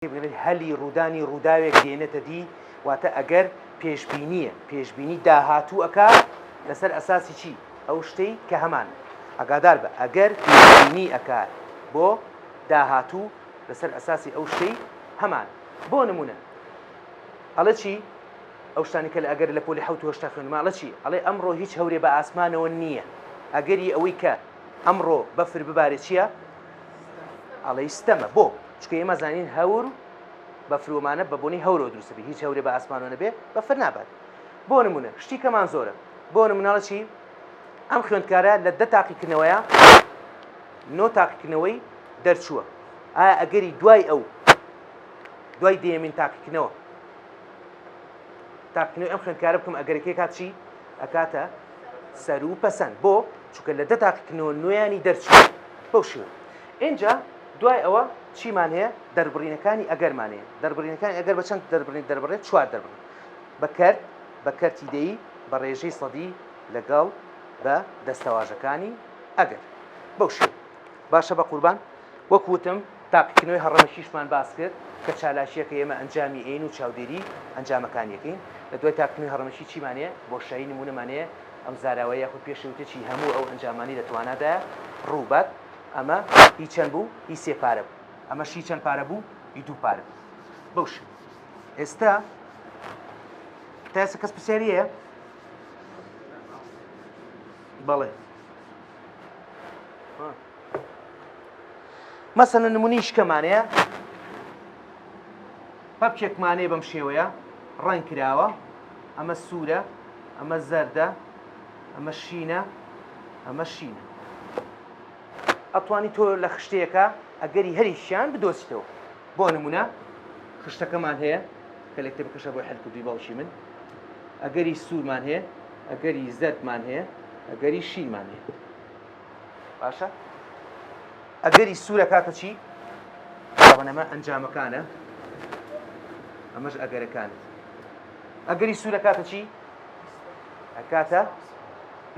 بڵێ هەلی ڕوودانی ڕووداوێک دێنێتە دی، واتە ئەگەر پێشبینییە، پێشبینی داهاتوو ئەکا لەسەر ئەساسی چی؟ ئەو شتەی کە هەمان. ئاگادار بە، ئەگەر پێشبینی ئەکا بۆ داهاتوو لەسەر ئەساسی ئەو شتەی هەمان. بۆ نموونە ئەڵێ چی؟ ئەو شتانی کە لە ئەگەر لە پۆلی حەوت و هەشتا خوێندوومە ئەڵێ چی؟ ئەڵێ ئەمڕۆ هیچ هەورێ بە ئاسمانەوە نییە. ئەگەری ئەوەی کە ئەمڕۆ بەفر ببارێ چییە؟ ئەڵێی ستەمە. بۆ؟ چونکە ئێمە زانین هەور بەفر ومانە بە بۆنەی هەورەوە دروست دەبێ، هیچ هەورێ بە ئاسمانەوە نەبێ بەفر نابارێ. بۆ نمونە شتی کەمان زۆرە. بۆ نمونە ئەڵێ چی؟ ئەم خوێندکارە لە دە تاقیکردنەوەیە نۆ تاقیکردنەوەی دەرچووە. ئایا ئەگەری دوای ئەو دوای دەیەمین تاقیکردنەوە تاقیکردنەوەی ئەم خوێندکارە بکەم ئەگەرەکەی کات چی؟ ئەکاتە سەروو پەسەند. بۆ؟ چونکە لە دە تاقیکردنەوە نۆیانی دەرچووە. بەو شێوە. ئینجا دوای ئەوە چیمان هەیە؟ دەربڕینەکانی ئەگەرمان هەیە. دەربڕینەکانی ئەگەر بە چەند دەربڕین دەربڕێت؟ چوار دەربڕین. بە کەرت، بە کەرتی دەیی، بە ڕێژەی سەدی لەگەڵ بە دەستەواژەکانی ئەگەر. بەو شێوە. باشە بە قوربان. وەک وتم تاقیکردنەوەی هەڕەمەکیشمان باس کرد کە چالاکییەکە ئێمە ئەنجامی ئەین و چاودێری ئەنجامەکانی ئەکەین. لە دوای تاقیکردنەوەی هەڕەمەکی چیمان هەیە؟ بۆشایی نموونەمان هەیە. ئەم زاراوەیە یاخود پێشەوتە چی هەموو ئەو ئەنجامانەی لە توانادایە ڕووبات. ئەمە هی چەند بوو؟ هی سێ پارە بوو. ئەمەش هی چەند پارە بوو؟ هی دوو پارە بوو. بەو شێوە. ئێستا تا ئێستا کەس پرسیاری هەیە؟ بەڵێ. مەسەلەن نمونەی شکەمانەیە پەپکێکمانەیە بەم شێوەیە ڕەنگ کراوە ئەمە سوورە ئەمە زەردە ئەمە شینە ئەمە شینە ئەتوانی تۆ لە خشتەیەەکە ئەگەری هەریشیان بدۆزیتەوە بۆ نمونە خشتەکەمان هەیە کە لە کتێبەکەشە بۆی حل کردووی باوکی من ئەگەری سوورمان هەیە ئەگەری زەردمان هەیە ئەگەری شینمان هەیە باشە ئەگەری سوور ئەکاتە چی؟ تاوان ئەمە ئەنجامەکانە ئەمەش ئەگەرەکانت ئەگەری سوور ئەکاتە چی؟ ئەکاتە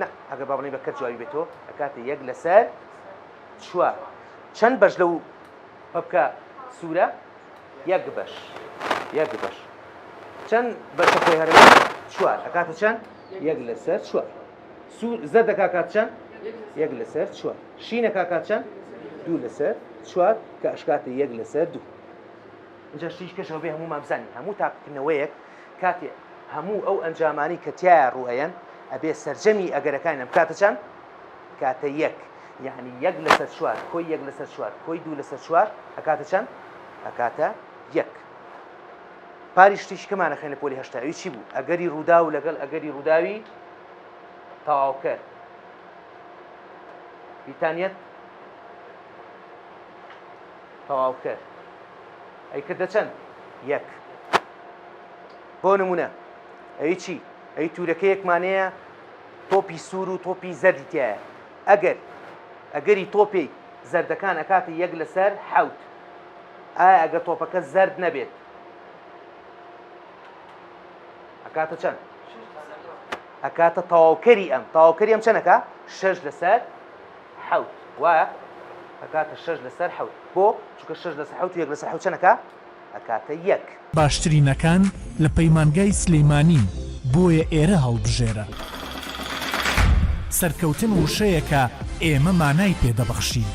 نا ئەگەر با بڵێین بە کەر جوابی بێتەوە ئەکاتە یەک لەسەر چوار چەند بەش لەو پەپکە سوورە یەک بەش یەک بەش چەند بەشە خۆی هەرە چوار ئەکاتە چەند یەک لەسەر چوار سوور زەرد ئەکاکات چەند؟ یەک لەسەر چوار. شین ئەکاکات چەند؟ دوو لەسەر چوار کە ئەشکاتە یەک لەسەر دوو. ئینجا شتیش پێش ئەوە بێ هەموومان بزانین هەموو تاقیکردنەوەیەک کاتێ هەموو ئەو ئەنجامانەی کە تیایا ڕوو ئەیەن ئەبێ سەرجەمی ئەگەرەکانیان بکاتە چەند؟ بکاتە یەک. یعنی یەک لەسەر چوار کۆی یەک لەسەر چوار کۆی دوو لەسەر چوار ئەکاتە چەند؟ ئەکاتە یەک. پاری شتێکی کەمان ئەخوێن لە پۆلی هەشتا ئەوی چی بوو؟ ئەگەری ڕووداو لەگەڵ ئەگەری ڕووداوی تەواوکەر بیتانیەت تەواوکەر ئەی کردە چەند یەک بۆ نمونە ئەی چی ئەی تورەکەیەکمانەیە تۆپی سوور و تۆپی زەردی تایە ئەگەر ئەگەری تۆپی زەردەکان ئەکاتە یەک لەسەر حەوت ئایا ئەگەر تۆپەکە زەرد نەبێت ئەکاتە چەند ئەکاتە تەواوکەری ئەم تەواوکەری ئەم چەنەکە شەش لەسەر حەوت وایە ئەکاتە شەش لەسەر حەوت بۆ چونکە شەش لەسەر حەوت و یەک لەسەر حەوت چەنەکە ئەکاتە یەک. باشترینەکان لە پەیمانگای سلیمانین بۆیە ئێرە هەڵبژێرە. سەرکەوتن وشەیەکە ئێمە مانای پێ دەبەخشین.